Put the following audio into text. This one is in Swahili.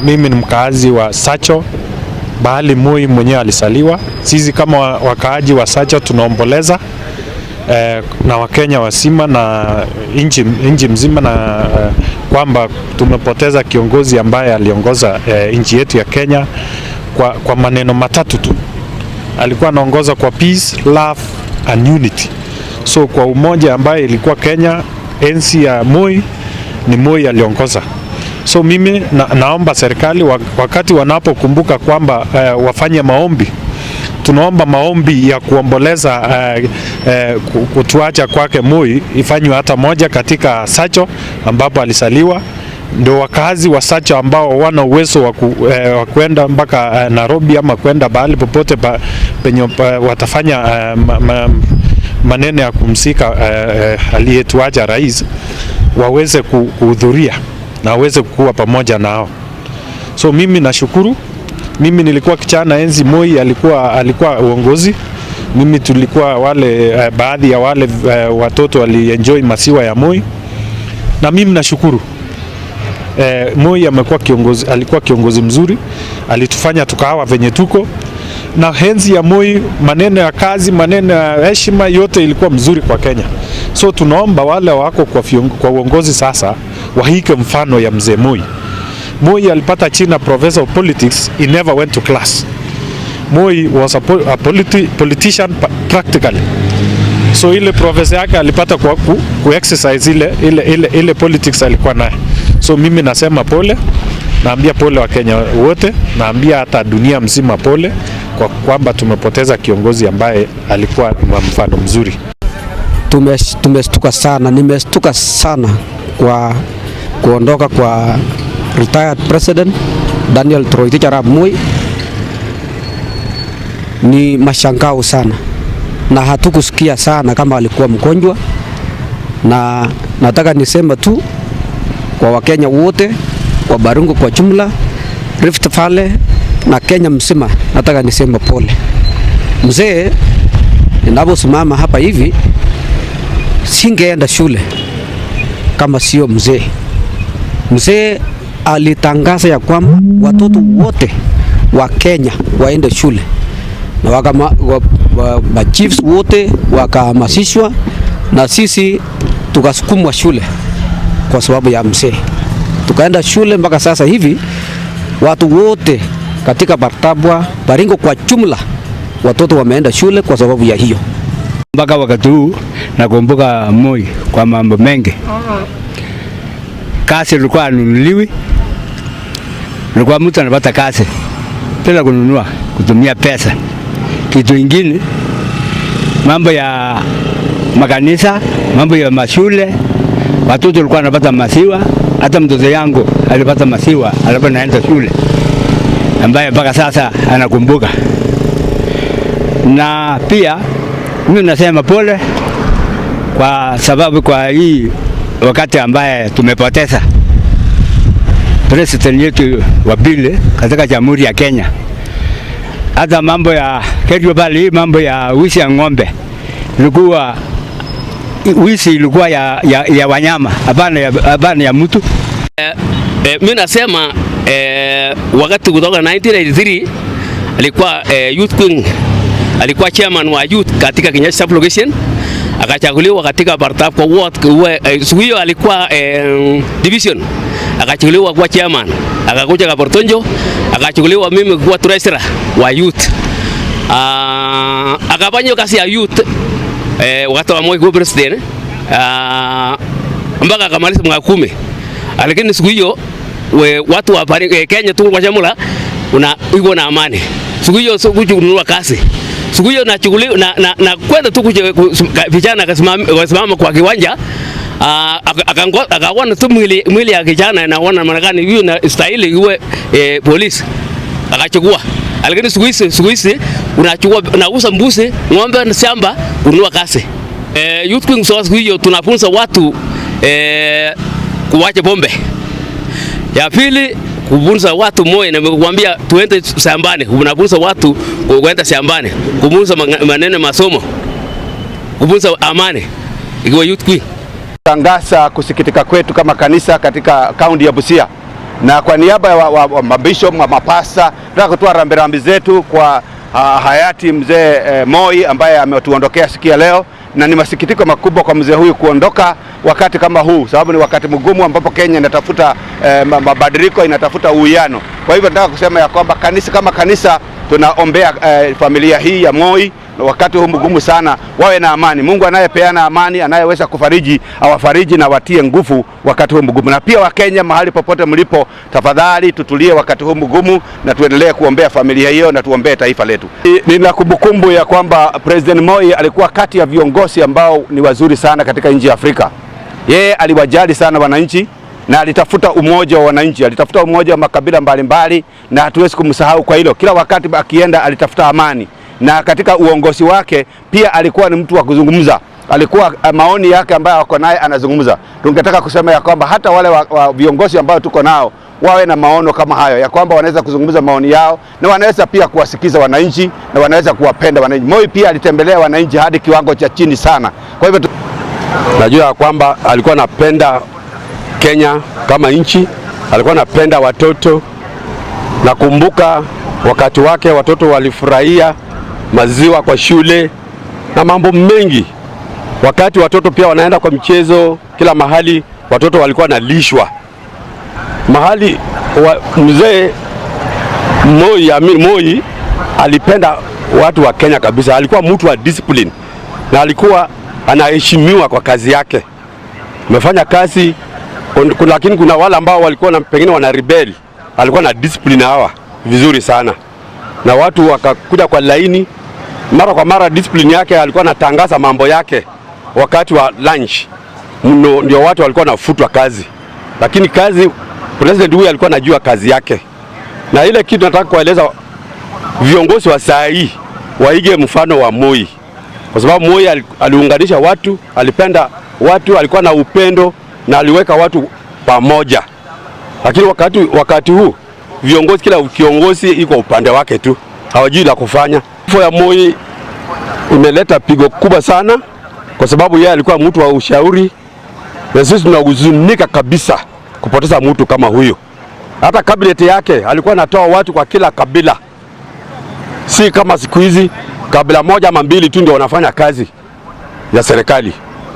Mimi ni mkaazi wa Sacho, bahali Moi mwenyewe alisaliwa. Sisi kama wakaaji wa Sacho tunaomboleza na Wakenya wasima na nchi mzima na kwamba tumepoteza kiongozi ambaye aliongoza nchi yetu ya Kenya kwa maneno matatu tu. Alikuwa anaongoza kwa peace, love and unity. So kwa umoja ambaye ilikuwa Kenya enzi ya Moi, ni Moi aliongoza. So mimi naomba serikali wakati wanapokumbuka kwamba wafanye maombi, tunaomba maombi ya kuomboleza kutuacha kwake Moi ifanywe hata moja katika Sacho ambapo alisaliwa, ndio wakazi wa Sacho ambao wana uwezo wa kwenda mpaka Nairobi ama kwenda mahali popote penye watafanya maneno ya kumsika aliyetuacha rais waweze kuhudhuria na waweze kuwa pamoja nao. So mimi nashukuru. Mimi nilikuwa kijana enzi Moi alikuwa uongozi. Mimi tulikuwa wale baadhi ya wale watoto walienjoy masiwa ya Moi, na mimi nashukuru. Moi amekuwa kiongozi, alikuwa kiongozi mzuri, alitufanya tukawa venye tuko na enzi ya Moi, maneno ya kazi, maneno ya heshima yote ilikuwa mzuri kwa Kenya. So tunaomba wale wako kwa uongozi sasa waike mfano ya mzee Moi. Moi alipata china professor of politics, he never went to class. Moi was a politician practically. So ile professor yake alipata kwa ku exercise ile politics alikuwa naye. So mimi nasema pole, naambia pole wa Kenya wote, naambia hata dunia mzima pole kwa kwamba tumepoteza kiongozi ambaye alikuwa wa mfano mzuri. Tumestuka sana, nimestuka sana kwa kuondoka kwa retired president Daniel Toroitich arap Moi. Ni mashangao sana, na hatukusikia sana kama alikuwa mgonjwa, na nataka nisema tu kwa Wakenya wote wa Baringo kwa jumla, Rift Valley na Kenya mzima, nataka nisema pole. Mzee, ninaposimama hapa hivi, singeenda shule kama sio mzee. Mzee alitangaza ya kwamba watoto wote wa Kenya waende shule na chiefs wote wakahamasishwa na sisi tukasukumwa shule kwa sababu ya mzee. Tukaenda shule mpaka sasa hivi watu wote katika Bartabwa, Baringo kwa jumla, watoto wameenda shule kwa sababu ya hiyo. Mpaka wakati huu nakumbuka Moi kwa mambo mengi. Kazi ilikuwa anunuliwi, ilikuwa mtu anapata kazi bila kununua, kutumia pesa. Kitu ingine, mambo ya makanisa, mambo ya mashule, watoto walikuwa wanapata maziwa. Hata mtoto yangu alipata maziwa alikuwa naenda shule, ambaye mpaka sasa anakumbuka. Na pia mimi nasema pole kwa sababu kwa hii wakati ambaye tumepoteza president yetu wa pili katika Jamhuri ya Kenya. Hata mambo ya Kerio Valley, mambo ya wizi ya ng'ombe ilikuwa wizi ilikuwa ya wanyama, hapana ya mtu. Mimi nasema wakati kutoka 1983 alikuwa youth wing, alikuwa chairman wa youth katika Kinyasha sub location, akachaguliwa katika Bartabwa ward. Siku hiyo alikuwa division, akachaguliwa kuwa chairman, akakuja Kabartonjo, akachukuliwa mimi kuwa treasurer wa youth. Akafanya kazi ya youth wakati wa Moi kuwa president mpaka akamaliza mwaka 10. Lakini siku hiyo watu wa Kenya tu kwa jumla una iko na amani. Siku hiyo sio kununua kazi. Siku hiyo nachukuliwa na kwenda tu kuja vijana akasimama kwa kiwanja, akaona tu mwili ya kijana na maana huyu na stahili iwe polisi, akachukua. Lakini siku hizi unachukua unauza mbuzi, ng'ombe na shamba kununua kazi. Youth wing siku hiyo tunafunza watu kuwacha pombe. Ya pili kufunza watu moyo, na nimekuambia tuende shambani, unafunza watu kwenda shambani, kufunza maneno masomo, kufunza amani ikiwa youth wing. Tangaza kusikitika kwetu kama kanisa katika kaunti ya Busia Na kwa niaba ya wa mabishop wa mapasta, tunataka kutoa rambirambi zetu kwa hayati mzee Moi ambaye ametuondokea siku ya leo, na ni masikitiko makubwa kwa mzee huyu kuondoka wakati kama huu, sababu ni wakati mgumu ambapo Kenya inatafuta mabadiliko, inatafuta uwiano. Kwa hivyo nataka kusema ya kwamba kanisa kama kanisa tunaombea familia hii ya Moi wakati huu mgumu sana, wawe na amani. Mungu anayepeana amani, anayeweza kufariji, awafariji na watie nguvu wakati huu mgumu. Na pia Wakenya mahali popote mlipo, tafadhali tutulie wakati huu mgumu na tuendelee kuombea familia hiyo na tuombee taifa letu. Nina kumbukumbu ya kwamba President Moi alikuwa kati ya viongozi ambao ni wazuri sana katika nchi ya Afrika. Yeye aliwajali sana wananchi na alitafuta umoja wa wananchi, alitafuta umoja wa makabila mbalimbali, na hatuwezi kumsahau kwa hilo. Kila wakati akienda alitafuta amani, na katika uongozi wake pia alikuwa ni mtu wa kuzungumza, alikuwa maoni yake ambayo ako naye anazungumza. Tungetaka kusema ya kwamba hata wale wa viongozi ambao tuko nao wawe na maono kama hayo ya kwamba wanaweza kuzungumza maoni yao na wanaweza pia kuwasikiza wananchi na wanaweza kuwapenda wananchi. Moi pia alitembelea wananchi hadi kiwango cha chini sana. Kwa hivyo Najua ya kwamba alikuwa anapenda Kenya kama nchi, alikuwa anapenda watoto. Nakumbuka wakati wake watoto walifurahia maziwa kwa shule na mambo mengi. Wakati watoto pia wanaenda kwa mchezo kila mahali, watoto walikuwa wanalishwa mahali mzee Moi, Moi alipenda watu wa Kenya kabisa. Alikuwa mtu wa discipline na alikuwa anaheshimiwa kwa kazi yake. Amefanya kazi lakini kuna wale ambao walikuwa na pengine wana rebel, alikuwa na discipline hawa vizuri sana, na watu wakakuja kwa laini mara kwa mara. Discipline yake, alikuwa anatangaza mambo yake wakati wa lunch mno, ndio watu walikuwa wanafutwa kazi, lakini kazi president huyu alikuwa anajua kazi yake. Na ile kitu nataka kueleza viongozi wa saa hii waige mfano wa Moi, kwa sababu Moi aliunganisha watu, alipenda watu, alikuwa na upendo na aliweka watu pamoja. Lakini wakati huu viongozi, kila kiongozi iko upande wake tu, hawajui la kufanya. Kifo ya Moi imeleta pigo kubwa sana, kwa sababu yeye alikuwa mtu wa ushauri, na sisi tunahuzunika kabisa kupoteza mtu kama huyo. Hata cabinet yake alikuwa anatoa watu kwa kila kabila, si kama siku hizi kabila moja ama mbili tu ndio wanafanya kazi ya serikali.